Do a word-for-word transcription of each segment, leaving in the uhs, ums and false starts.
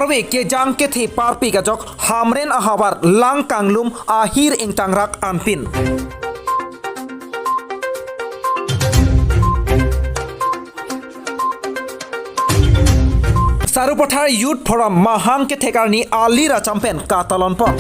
Arve kejang kethe parpik ajok Hamren ahavar lang kanglum ahir ingtangrak anpin. Sarupathar Youth Forum mahang kethek arni alir acham pen katalon pon.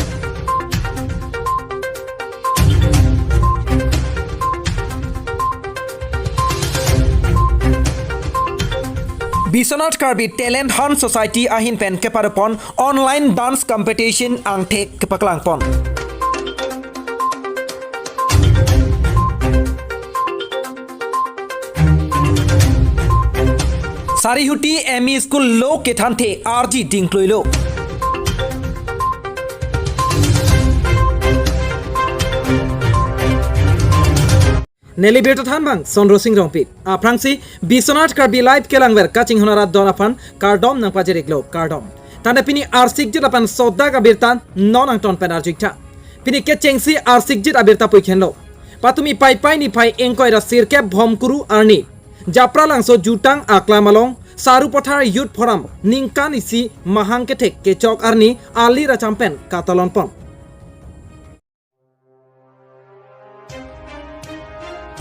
Biswanath Karbi Talent Hunt Society ahin pen keparopon online dance competition angthek kepaklang pon. Sarihuti M E School lo kethanthe arji dingkloilo. Neli birta thanbang Sondro Sing Rongpi. Aphrangsi Biswanath Karbi Live kelangver kachinghon arat don aphan kardom nangpajir-iklo, kardom. Tangte pini arsikjit apan sodak abirta non angton pen arju-iktha. Pini kechengsi arsikjit abirta puikhenlo. Patumi Paipai niphai ingkoi ra sirkep Bhomkuru arni Japralangso jutang aklam along Sarupathar Youth Forum ningkan isi mahang kethek kechok arni alir acham pen katalon pon.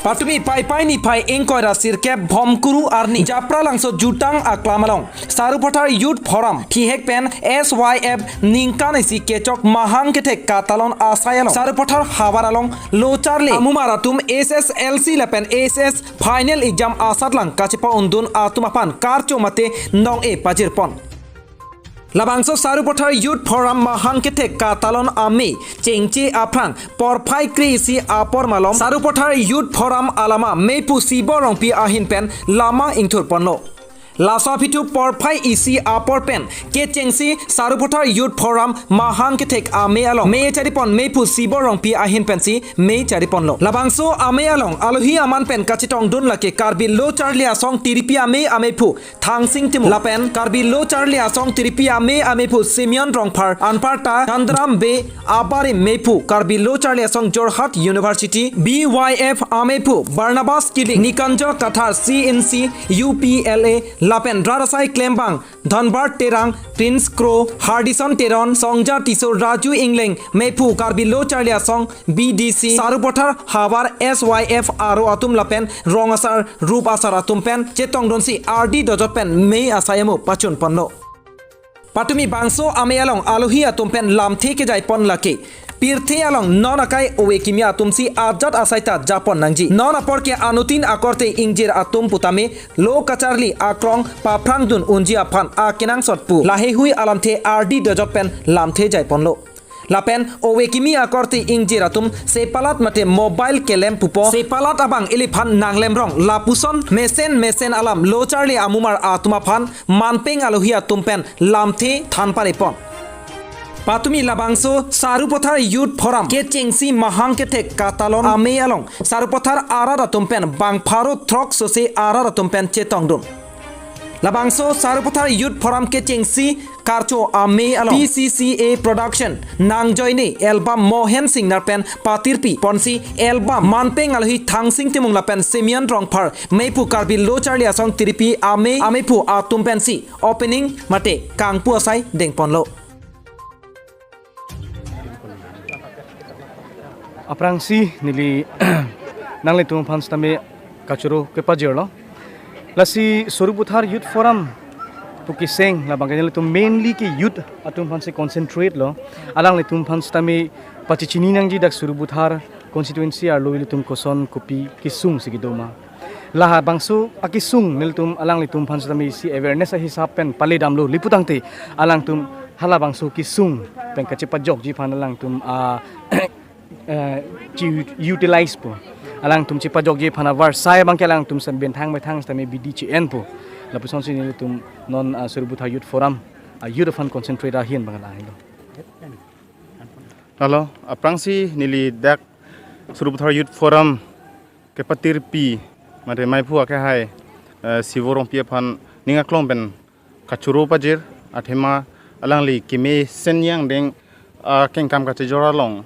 Patumi Paipai niphai ingkoi ra sirkep Bhomkuru arni Japralangso jutang aklam along Sarupathar Youth Forum thihek pen S Y F ningkan isi kechok mahang kethek katalon asai along Sarupathar havar along lo charli amumar atum H S L C lapen H S final exam asatlang kachepa-undun atum aphan karcho mate nong-e pajir pon. Labangso Sarupathar Youth Forum mahang kethek katalon amei chengche aphrang porphai kre-isi apor malom Sarupathar Youth Forum alama meiphu Sibo Rongpi ahin pen lama ingthur ponlo. Laso aphi thu porphai isi apor pen kechengsi Sarupathar Youth Forum mahang kethek amei along mei charipon meiphu Sibo Rongpi ahin pensi mei chariponlo. Labangso amei along alohi aman pen kachetongdun lake Karbi Lo Charli Asong Tiripi Amei ameiphu Thangsing Timung lapen Karbi Lo Charli Asong Tiripi Amei ameiphu Simeon Rongphar, anparta Chandram Bey abarim meiphu Karbi Lo Charli Asong Jorhat University B Y F ameiphu Barnabas Killing, Nikanjo Kathar C N C U P L A lapen rat asai klembang Dhanbad Terang, Prince Kro, Hardison Teron, Songja Tisso, Raju Ingleng meiphu Karbi Lo Charli Asong B D C, Sarupathar havar S Y F aro atum lapen rong asar rup asar atum pen chetongdunsi ardi dojot pen mei asai amu pachun ponlo. Patumi bangso amei along alohi atum pen lamthe kejai pon lake pirthe along non akai ove kimi atumsi ajat asai ta japon nangji. Non apor ke anuttin akorte ingjir atum putame lo kacharli akrong paphrangdun unji aphan akenangsot pu laheihui alamthe ardi dojot pen lamthe jai ponlo. Lapen ove kimi akorte ingjir atum sepalat mate mobile kelem pupo, sepalat abang iliphan nanglem rong lapuson mesen mesen alam lo charli amumar atum aphan manpeng alohi atum pen lamthe than pare pon. Patumi labangso Sarupathar Youth Forum kechengsi mahang kethek katalon amei along Sarupathar arat atum pen bang pharo throk sose arat atum pen chetongdun. Labangso Sarupathar Youth Forum kechengsi karcho amei along P C C A Production nangjoine album Mohen Singnar pen patirpi ponsi album manpeng alohi Thangsing Timung lapen Simeon Rongphar meiphu Karbi Lo Charli Asong Tiripi Amei ameiphu atum pensi opening mate kangpu asai dengponlo. Aphrangsi neli nanglitum aphan sitame kachoro kepajirlo. Lasi Sarupathar Youth Forum pu keseng labang ke nelitum mainly ke youth atum aphansi concentrate lo. Alanglitum aphan sitame pachechini nangji dak Sarupathar constituency arlo ilitum koson kopi kesung si kedo ma. Labangso akesung nelitum alanglitum aphan sitame isi awareness ahisap pen pale damlo, lapu tangte alangtum halabangso kesung pen kachepajokji aphan alangtum a eh, chi-, utilize po. Alangtum chepajokji aphan avarsai abang ke alangtum sen benthang benthang sitame bidi chi-en po. Lapusonsi nelitum non ah, Sarupathar Youth Forum ah, youth aphan concentrate ahin abang lahelo. Halo, aphrangsi neli dak Sarupathar Youth Forum kepatirpi mate meiphu akehai eh, Sibo Rongpi aphan ning aklong pen kachoro pajir, athema alangli keme senyang deng ah, kengkam kachejor along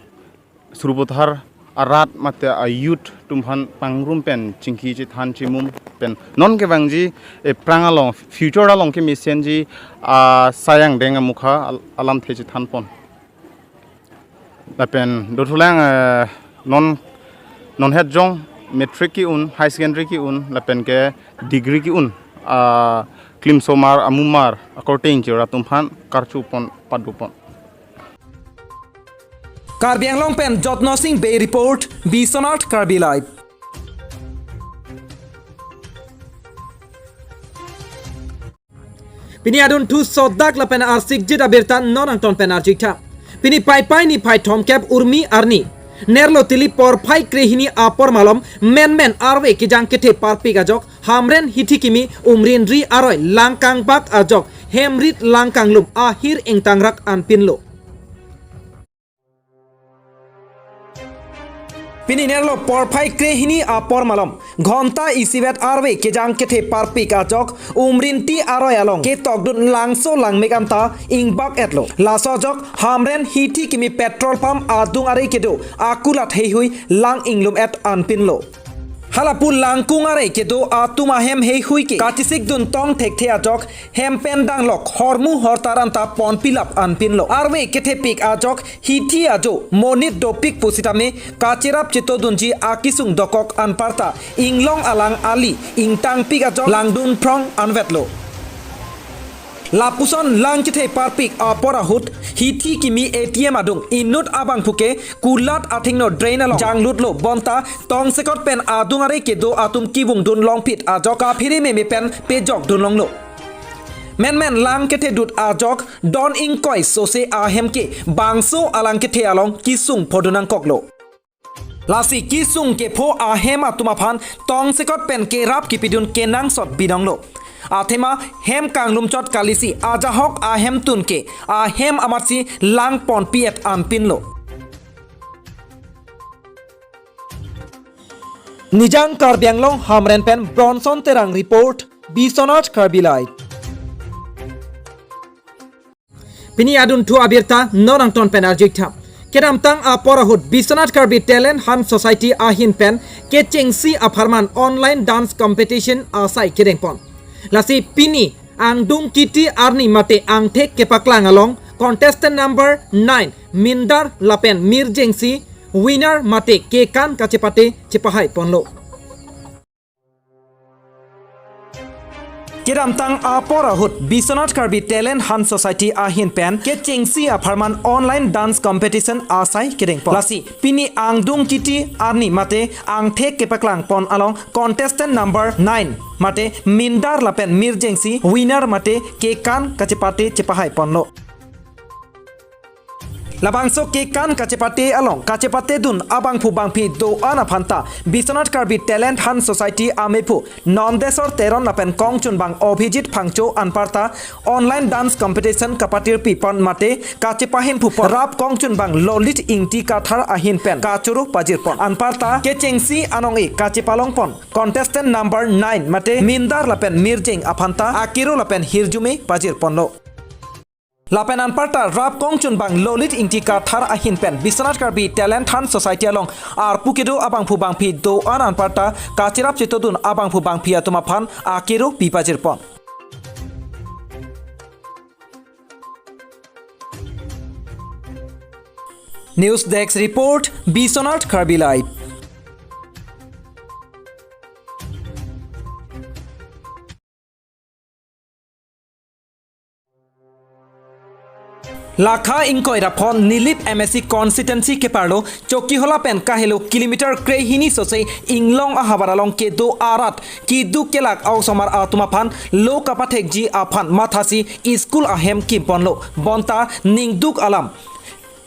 Sarupathar arat mate a-youth atum aphan pangrum pen chingki chethan chimum pen non kevangji, eh, aphrang along, future along kemesenji, ah, asai angdeng amukha al-, alamthe chethanpon. Lapen dothulang, eh, non, non het jong matric ke-un, high secondary ke-un, lapen ke degree ke-un, ah, klimsomar amumar akorte ingjir atum aphan karchupon padopon. Karbi Anglong pen Jotno Sing Bey report, Biswanath Karbi Live. Pini adunthu sodak lapen arsikjit abirta non angton pen arjutha. Pini Paipai niphai thomkep urmi arni, nerlo tili porphai krehini apor malom menmen arve kejang kethe parpik ajok Hamren Hithi Kimi Umrinri aroi lang kangbak ajok hemrit lang kanglum ahir ingtangrak anpinlo. Pini nerlo porphai krehini apor malom ghonta isivet arve kejang kethe parpik ajok Umrinti aroi along ketokdun langso langmek anta ingbak-etlo. Laso ajok Hamren Hithi Kimi petrol pump adung arei kedo akulat heihui lang inglum-et anpinlo. Halapu langkung arei kedo atum ahem heihui ke kachisikdun tong thekthe ajok hem pen danglok hormu hortar anta ponpilap anpinlo. Arve kethepik ajok hithi ajo monit dopik pusitame kacherap chetodunji akisung dokok anparta inglong alang ali ingtangpik ajok langdun phrong anvetlo. Lapuson lang kethe parpik apor ahut Hithi Kimi A T M adung inut abangphu ke kulat athengno drain along janglutlo bonta tongsekot pen adung arei kedo atum kevungdun longphit ajok kaphere meme pen pejokdun longlo. Menmen lang kethedut ajok don ingkoi sose ahem ke bangso alang kethe along kisung phodun nangkoklo. Lasi kisung kepho ahem atum aphan tongsekot pen kerap kipidun kenangsot binonglo. Athema hem kanglumchot kalisi ajahok ahemtun ke ahem amatsi lang ponpi-et anpinlo. Nijang Karbi Anglong Hamren pen Bronson Terang report, Biswanath Karbi Live. Pini adunthu abirta non angton pen arjutha. Kedamtang apor ahut Biswanath Karbi Talent Hunt Society ahin pen kechengsi apharman online dance competition asai kedengpon. Lasi pini angdung kiti arni mate angthek kepaklang along contestant number nine Mindar lapen Mirjengsi winner mate kekan kachepate chepahaiponlo. Kedamtang apor ahut Biswanath Karbi Talent Hunt Society ahin pen kechengsi apharman online dance competition asai kedengpon. Lasi pini angdung kiti arni mate angthek kepaklangpon along contestant number nine mate Mindar lapen Mirjengsi winner mate kekan kachepate chepahaiponlo. Labangso kekan kachepate along kachepatedun abangphu bangphi do-an aphanta Biswanath Karbi Talent Hunt Society amephu Nondesor Teron lapen kongchunbang Abhijit Phangcho anparta online dance competition kapatirpipon mate kachepahinphupon rap kongchunbang Lolit Ingti Kathar ahin pen kachoro pajirpon. Anparta kechengsi anong-e kachepalongpon contestant number nine mate Mindar lapen Mirjeng aphanta akero lapen hirjume pajirponlo. Lapen anparta rap kongchunbang Lolit Ingti Kathar ahin pen Biswanath Karbi Talent Hunt Society along arpu kedo abangphu bangphi do-an anparta kacherap chetodun abangphu bangphi atum aphan akero pipajirpon. News Desk Report, Biswanath Karbi Live. Lakha ingkoi ra phongo Nilip M A C constituency keparlo Chokihola pen kahelo kilometer krehini sose inglong ahavar along kedo arat keduk kelak a-osomar atum aphan lo kapathekji aphan mathasi school ahem kimponlo. Bonta ningduk alam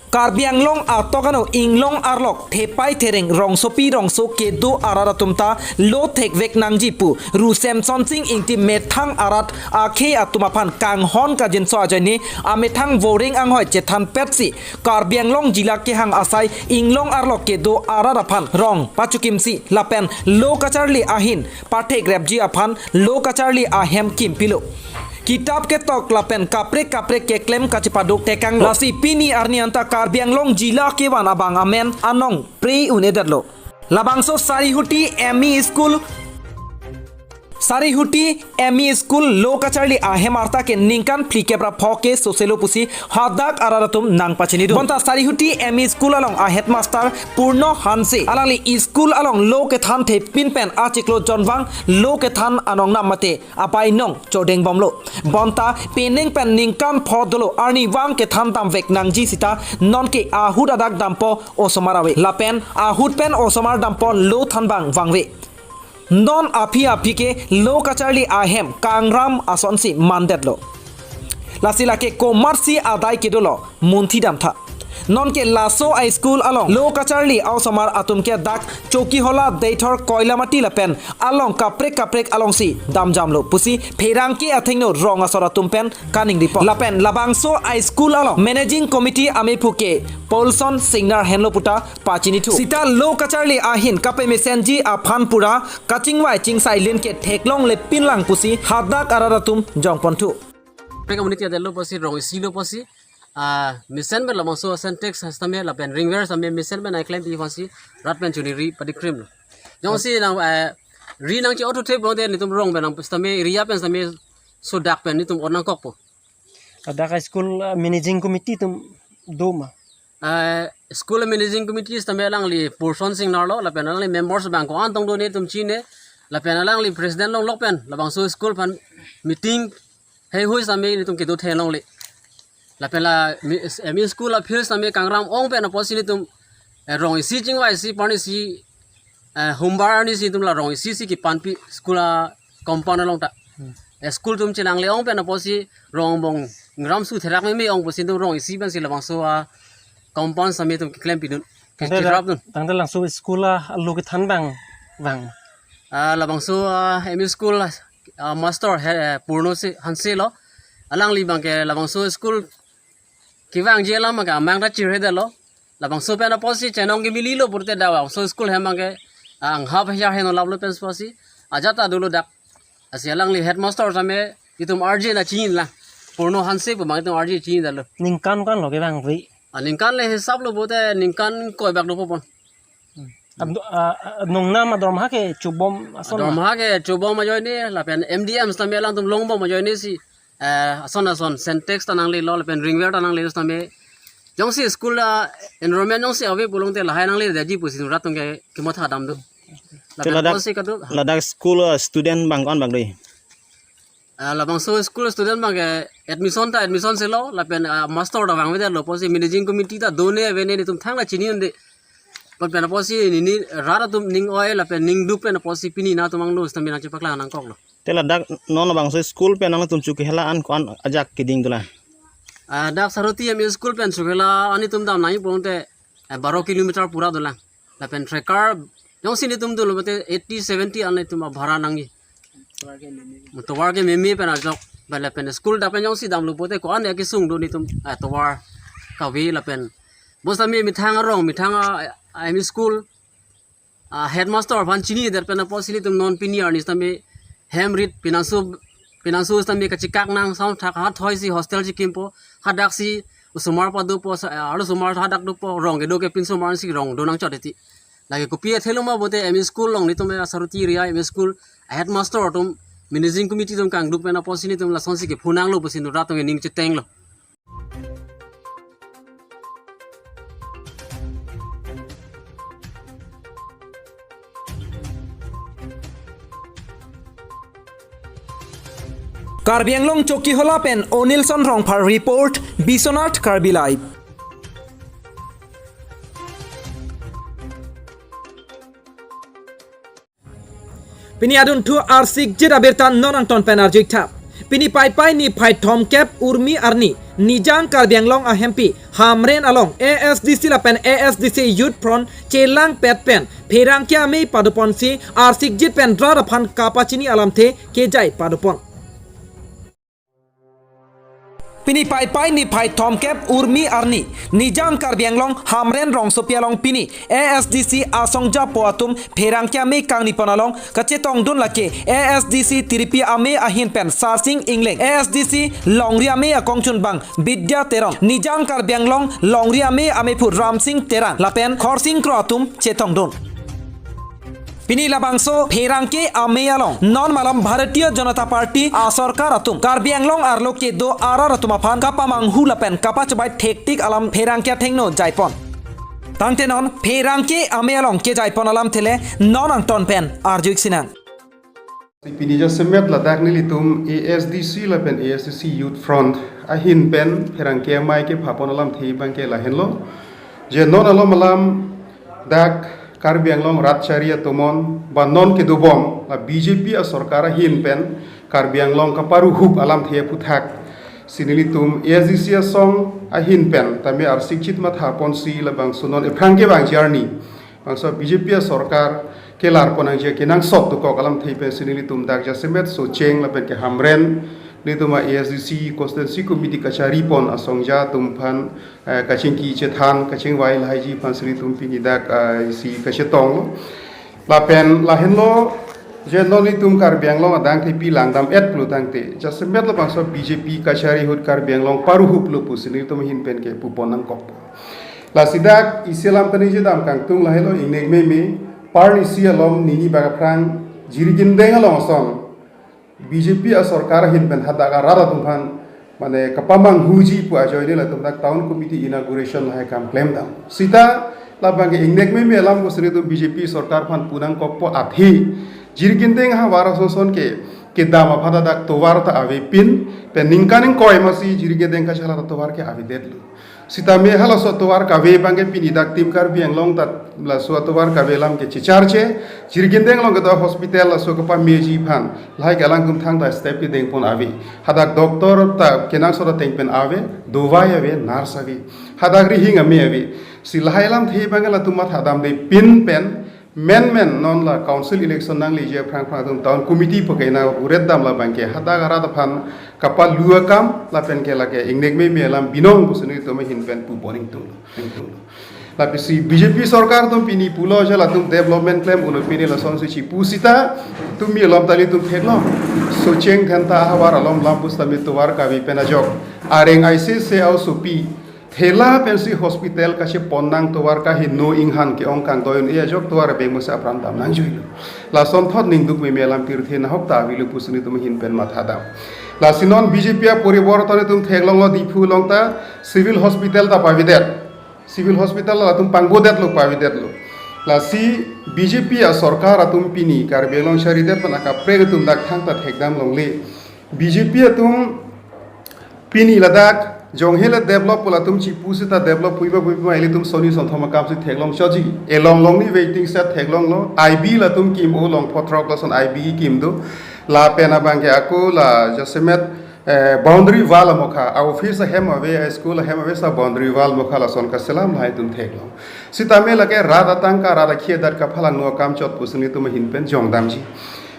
Karbi Anglong atok ano inglong arlok thepai thereng rongsopi rongso kedo arat atum ta lo thekvek nangji pu Ru Semsonsing Ingti methang arat akhei atum aphan kanghon kajinso ajoine amethang voring anghoi chethanpetsi Karbi Anglong jila kehang asai inglong arlok kedo arat aphan rong pachukimsi lapen lo kacharli ahin pathekrepji aphan lo kacharli ahem kimpilo. Kitap ketok lapen kaprek kaprek keklem kachepaduk tekanglo. Lasi pini arni anta Karbi Anglong jila kevan abang amen anong pre un-edetlo. Labangso Sarihuti M E School, Sarihuti M E School lo kacharli ahem arta ke ningkan phlikep ra pho ke soselo pusi hadak arat atum nangpachinidun. Bonta Sarihuti M E School along a headmaster Purno Hanse alangli school along lo kethan thepin pen achiklo jonvang lo kethan anong nam mate abai nong chodengbomblo. Bonta penang pen ningkan pho dolo arnivang kethan damvek nangji sita nonke ahut adak dampo osomar ave. Lapen ahut pen osomar dampo lo thanbang vangve. Non aphi aphi ke lo kacharli ahem kangram asonsi mandetlo. Lasi lake komatsi adai kedolo munthi damtha. Nonke laso a school along lo kacharli a-osomar atum ke dak Chokihola, Deithor, Koilamati lapen along kaprek kaprek alongsi damjamlo pusi pherangke athengno rong asor atum pen kaningripo. Lapen labangso a school along managing committee amephu ke Paulson Singnar henlo puta pachinithu. Sita lo kacharli ahin kapemesenji aphan pura kachingvai chingsai lin ke theklongle pinlang pusi hadak arat atum jongponthu. Pre community adelo pusi rong isi lo pusi, ah, mesen pen labangso Sintex sitame lapen ringware sitame mesen pen nangklempi aphansi rat pen choningri padikrimlo. Jongsi nang, eh, ri nangche-othu theplote netum rong pen nang sitame area pen sitame sodak pen netum on nangkokpo. Ladak a school, ah, managing committee atum do ma? Eh, school managing committee sitame alangli Purson Singnar lo, lapen alangli members abang ko-an tong do netum chine, lapen alangli president longlok pen labangso school aphan meeting heihui sitame netum kedo theklongle. Lapen la mi-, M E school a field sitame kangram ong pen apotsi netum, eh, rong isi chingvai isi parni si, eh, humbar arni si netum la rong isi si kepanpi school a compound along ta. Hmm. Eh, school atum chelangle ong pen apotsi rong angbong ngram su therak meme ong pusi netum rong isi pensi labangso a compound sitame netum keklempi dun. Ke-, tangte la-, kerap dun. Tangte labangso school alo kethan abang vang. Ah, labangso, ah, M E school, ah, master he, eh, Purno si Hanse lo. Alangli abang ke labangso school kevangji alam abang ke amang ta chirhedetlo. Labangso pen apotsi chenong ke mililo pulote dak labangso school hem abang ke, ah, anghap hajar heno laplo pen apotsi ajat ta dolo dak. Lasi alangli headmaster sitame itum arje na chinila. Purno Hanse pu abang itum arje chinidetlo. Ningkan kan lo kevangve? Ah, ningkan le hisap lo pulote ningkan koi bak dopo pon. Hmm. Ab-, ah, ah, nongnam adormaha ke chobom ason ma? Adormaha ke chobom ajoine, lapen M D M sitame alangtum longbom ajoine si, eh, ason ason Sintex ta nanglelo, lapen ringware ta nanglelo sitame. Jongsi school a enrollment jongsi ave pulote lahai nangledetji pusi rat atum ke kematha damdo. Te lapen ladak, apotsi kado. Ladak school, ah, student abang ko-an bak do? Ah, labangso school student abang ke admission ta admission selo, lapen, ah, master ta vangvedetlo pusi managing committee ta done avene netum thangta chini unde. Lapen apotsi nini rat atum ning oi lapen ning duk pen apotsi pini netum angno sitame nangchepaklang nangkoklo. Te ladak non labangso school pen nangtum Chokihola an ko-an ajak keding dolang? Ah, dak Sarihuti M E school pen Chokihola an itum dam nangji pulote, eh, baro kilometer pura dolang. Lapen trekar jongsi netum dolo pulote eighty seventy an netum abhara nangji. Tovar ke meme pen ajok, ba lapen school dak pen jongsi damlo pulote ko-an ya kesung do netum, ah, tovar kave lapen. Bonsitame methang arong, methang a, a M E school, ah, headmaster aphan chinidet pen apotsi netum non pini arni sitame hem rit pinangso, pinangso sitame kachekak nang sam thak hathoi si hostel chekimpo, hadak si osomar padopo, sa-, ah, arlo osomar hadak dopo, rong kedo ke pinsomar si rong do nangchot titi. Lake kopi athelo ma pulote M E school along netum a Sarihuti area M E school a headmaster atum managing committee atum kangduk pen apotsi netum lasonsi kepho nanglo pusi netum rat atum ning chetenglo. Karbi Anglong Chokihola pen Onilson Rongphar report, Biswanath Karbi Live. Pini adunthu arsikjit abirta non angton pen arjuik tha. Pini Paipai niphai thomkep Urmi arni, Nijang Karbi Anglong ahempi Hamren along A S D C lapen A S D C Youth Front chelangpet pen pherangke amei padoponsi arsikjit pen rat aphan kapachini alamthe kejai padopon. Pini Paipai niphai thomkep Urmi arni, Nijang Karbi Anglong Hamren rongsopi along pini A S D C asongjapo atum pherangke amei kangnipon along kachetongdun lake A S D C tiripi amei ahin pen Sarsing Engleng, A S D C longri amei akongchunbang Bidya Teron, Nijang Karbi Anglong longri amei ameiphu Ramsing Terang lapen Khorsing Kro atum chetongdun. Pini labangso pherangke amei along non malom Bharatiya Janata Party asorkar atum Karbi Anglong arlo kedo arat atum aphan kapamanghu lapen kapachobai thektik alam pherangke athengno jaipon. Tangte non pherangke amei along kejaipon alamthe le non angton pen arju-ik sinang. Pini jasemet ladak nelitum A S D C lapen A S D C Youth Front ahin pen pherangke amei kephapon alamthe abangke lahenlo. Je non alom alam dak Karbi Anglong rat chari atomon ba non kedobom la B J P asorkar ahin pen Karbi Anglong kaparuhup alamthe aphuthak si nelitum A S D C asong ahin pen tame arsik chit mathaponsi labangso non ephrang kevangji arni bangso B J P asorkar kelarpon nangji kenangsot dokok alamthe pensi nelitum dak jasemet Socheng lapen ke Hamren nelitum A S D C Constituency Committee kacharipon asongja atum aphan, eh, kachingki chethan kachingvai lahaiji aphansi nelitum pini dak, eh, isi kachetonglo. Lapen lahenlo je non nelitum Karbi Anglong adang thepi langdam-et pulo tangte jasemet labangso B J P kachari ahut Karbi Anglong paruhuplo pusi nelitum ahin pen kepupon nangkokpo. Lasi dak isi alam kaningje dam kangtung lahenlo ingnek meme, parnisi alom nini bak aphrang Jirikindeng along ason B J P asorkar ahin pen hadak arat atum aphan mane kapamanghuji pu ajoine latum dak town committee inauguration lahai kam klemdam. Sita labangke ingnek meme alam pusi nelitum B J P sorkar aphan pu nangkokpo athe Jirikindeng ahavar ason ason ke kedam aphan dak tovar ta avepin pen ningkan ingkoi masi Jirikindeng kachala ta tovar ke avedetlo. Sitame halaso atovar kave abangke pini dak Team Karbi Anglong ta laso atovar kave alam ke checharche. Jirikindeng along kedo hospital laso kepameji aphan lahai ke alangtum thangta step kedengpon ave. Hadak doctor ta kenangsot ateng pen ave, dovai ave, nurse ave. Hadak rihing amei ave. Si lahai alamthe abangke latum mathadamde pin pen menmen non la council election nangleji aphrang aphrang atum town committee pu ke inaugurate dam labangke hadak arat aphan kapalu akam lapen ke lake ingnek meme alam binong pusi nelitum ahin pen pupon ingtunglo. Lapisi B J P sorkar atum pini pulo je latum development klem uno pini lasonsi chipu sita tumi alom ta nelitum theklong. Socheng Dhenta ahavar alom lam pusitame tovar kave pen ajok areng aisese a-osopi thela pensi hospital kachepon nang tovar kaheno inghan ke-ong kangdoi un-e ajok tovar abeng musi apran dam nangjuilo. Lasonthot ningduk meme alam pirthe nahok ta avelo pusi nelitum ahin pen mathadam. Lasi non B J P aporiborton nelitum theklonglo Diphu along ta civil hospital ta pavedet. Civil hospital latum pangbodetlo pavedetlo. Lasi B J P asorkar atum pini Karbi Anglong charidet pen akaprek atum dak thangta thekdam longle. B J P atum pini ladak jonghe le develop pu latum chipu sita develop puiba puiba ilitum soni sonthom akamsi theklong choji. Elong longni waiting shed theklonglo. I B latum kim-o long photrok lason I B kim do. Lapen abangke ako la jasemet, eh, boundary wall amokha, a-office ahem ave, a-school ahem ave sa boundary wall amokha lason kaselam lahai atum theklong. Sitame lake rat atangka rat akhei adat kaphalangno akam chot pusi nelitum ahin pen jongdamji.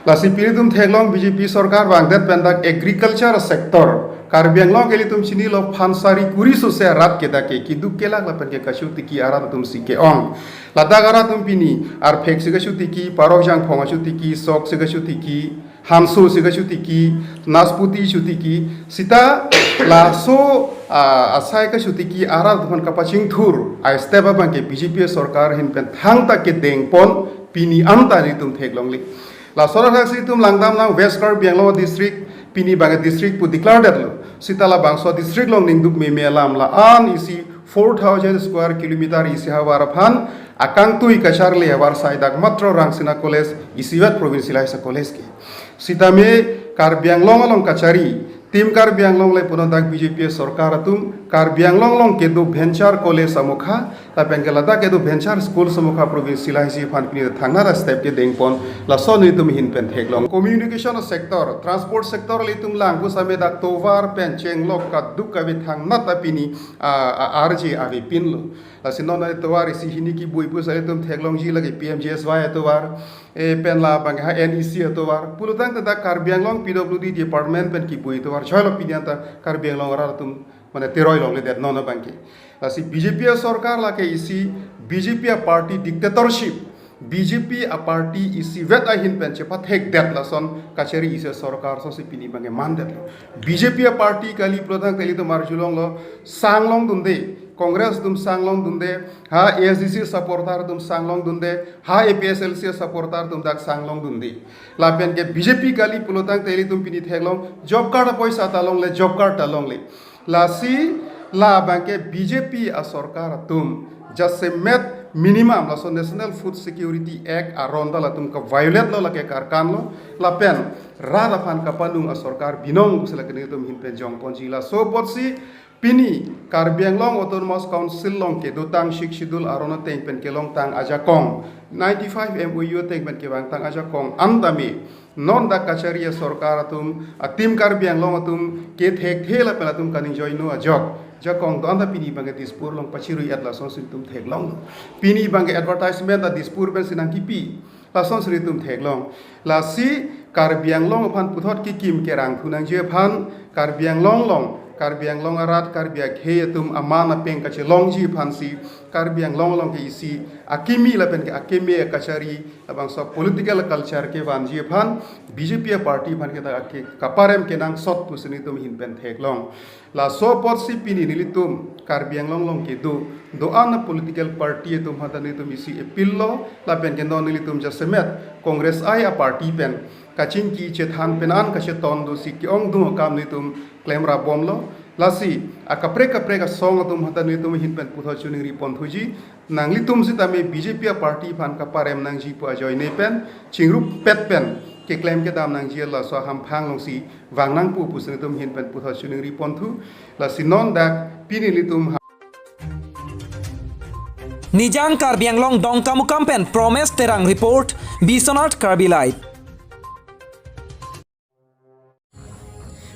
Lasi pini itum theklong B J P sorkar vangdet pen dak agriculture sector Karbi Anglong ke ilitum chinilo phan sari kuri sose arat ke dak ke keduk kelak lapen ke kachotiki arat atumsi ke-ong. Ladak arat atum pini arphek si kachotiki, parok jangphong achotiki, sok si kachotiki, hanso si kachotiki, nasputi chotiki, sita laso, ah, asai kachotiki arat atum aphan kapachingthur a-step abangke B J P sorkar ahin pen thangta kedengpon pini anta nelitum theklongle. Laso athak si itum langdam nang West Karbi Anglong district pini bang district pu declare detlo. Sita labangso district along ningduk meme alam la-an isi four thousand square kilometer isi ahavar aphan akangtui kacharli ahavar sai dak matro Rangsina College isivet provincialized college ke. Sitame Karbi Anglong along kachari Team Karbi Anglong le puno dak B J P sorkar atum Karbi Anglong along kedo Venture College amokha, lapen ke ladak kedo Venture School amokha province sila hisi aphan pini thangnat a-step kedengpon, lason nelitum ahin pen theklong. Communication sector, transport sector ilitum lang pusitame dak tovar pen chenglok kaduk kave thangnat a pini, a, a, arje avepinlo. Lasi non atovar isi hini kebui pusi ilitum theklongji lake P M G S Y atovar, e pen labang ha N E C atovar. Pulotangte dak Karbi Anglong P W D department pen kebui tovar. Choilo pini anta Karbi Anglong arat atum mane teroi longledet non abangke. Lasi B J P asorkar lake isi B J P aparty dictatorship, B J P aparty isivet ahin pen chepathekdet lason kachari isi sorkar asonsi pini abangke mandetlo. B J P aparty kali pulotangte ilitum arjulonglo, sanglongdunde, Congress atum sanglongdunde, ha A S D C supporter atum sanglongdunde, ha A P H L C supporter atum dak sanglongdunde. Lapen ke B J P kali pulotangte ilitum pini theklong, job card apoisa ta longle, job card ta longle. Lasi labangke B J P asorkar atum jasemet minimum laso National Food Security Act aron ta latum ka-violate lo, lake karkanlo, lapen rat aphan kapanung asorkar binong pusi lake nelitum ahin pen jongponji. Laso apotsi pini Karbi Anglong Autonomous Council along kedotang Sixth Schedule aron ateng pen kelongtang ajakong, ninety-five M O U ateng pen kevangtang ajakong antame non dak kachari asorkar atum, a-Team Karbi Anglong atum kethekthe lapen latum kaningjoino ajok, jakong do-an ta pini abangke Dispur along pachirui-et lasonsi nelitum theklong. Pini abangke advertisement ta Dispur pensi nangkipi, lasonsi nelitum theklong. Lasi Karbi Anglong aphan puthot kekim kerangthu nangji aphan, Karbi Anglong along, Karbi Anglong arat, Karbi akhei atum aman apeng kachelongji aphansi, Karbi Anglong along ke isi akimi lapen ke akeme kachari, labangso political culture kevanji aphan, B J P aparty aphan ke ta ke kaparem kenangsot pusi nelitum ahin pen theklong. Laso apotsi pini nelitum Karbi Anglong along kedo do-an a-political party atum aphan ta nelitum isi appeal lo, lapen ke non nelitum jasemet Congress I aparty pen kachingki chethan pen an kacheton dosi ke-ongdung akam nelitum klemrap bomlo. Lasi akaprek kaprek asong atum aphan ta nelitum ahin pen puthot choningri ponthuji, nanglitum sitame B J P aparty aphan kaparem nangji pu ajoine pen chingrupet pen keklem kedam nangji, laso ahamphang alongsi vang nangpo pusi nelitum ahin pen puthot choningri ponthu. Lasi non dak pini nelitum ha- Nijang Karbi Anglong Dongkamukam pen Promes Terang report, Biswanath Karbi Live.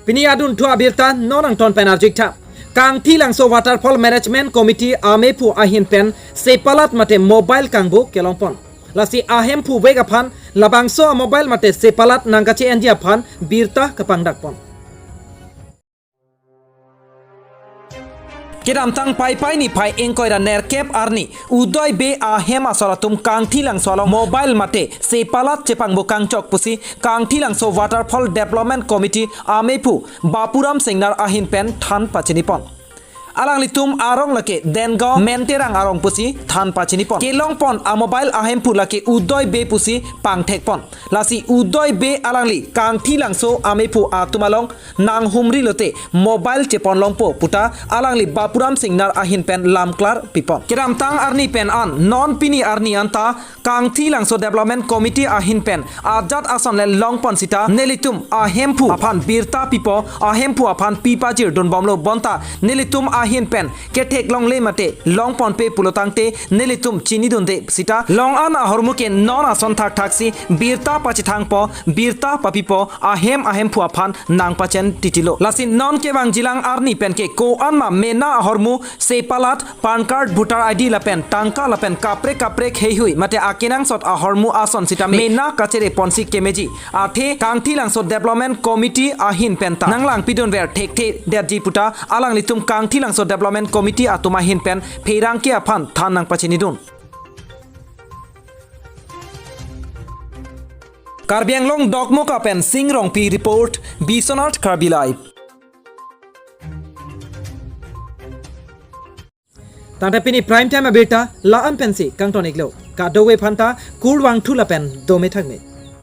Pini adunthu abirta non angton pen arjik tha. Kangthilangso Waterfall Management Committee amephu ahin pen sepalat mate mobile kangbo kelongpon. Lasi ahemphu vek aphan labangso a-mobile mate sepalat nangkache-enji aphan birta kapangdakpon. Kedamtang Paipai niphai ingkoi ra nerkep arni Udoy Bey ahem asor atum Kangthilangso along mobile mate sepalat chepangbo kangchok pusi Kangthilangso Waterfall Development Committee amephu Bapuram Singnar ahin pen than pachinipon. Alanglitum arong lake Dengaon Menterang arong pusi than pachinipon. Kelongpon a-mobile ahemphu lake Udoy Bey pusi pangthekpon. Lasi Udoy Bey alangli Kangthilangso amephu atum along nanghumri lote mobile chepon longpo puta alangli Bapuram Singnar ahin pen lamklar pipon. Kedamtang arni pen an non pini arni anta Kangthilangso Development Committee ahin pen ajat ason le longpon sita nelitum ahemphu aphan birta pipo, ahemphu aphan pi pajirdun bomlo bonta nelitum ahin pen ketheklongle mate longponpe pulotangte nelitum chinidunde sita long-an ahormu ke non ason thakthaksi birta pachethangpo, birta papipo, ahem ahemphu aphan nangpachen titilo. Lasi non kevangjilang arni pen ke ko-anma mena ahormu sepalat, PAN card, voter I D lapen tangka lapen kaprek kaprek heihui mate akenangsot ahormu ason sitame mena kachereponsi kemeji. Athe Kangthilangso Development Committee ahin pen ta nanglangpidunver thekthe detji puta alanglitum Kangthilangso Development Committee atum ahin pen pherangke aphan than nangpachinidun. Karbi Anglong Dokmoka pen Sing Rongpi report, Biswanath Karbi Live. Tangte pini prime time abirta la-an pensi kangton-iklo. Kadokave aphanta kurvangthu lapen dome thakme.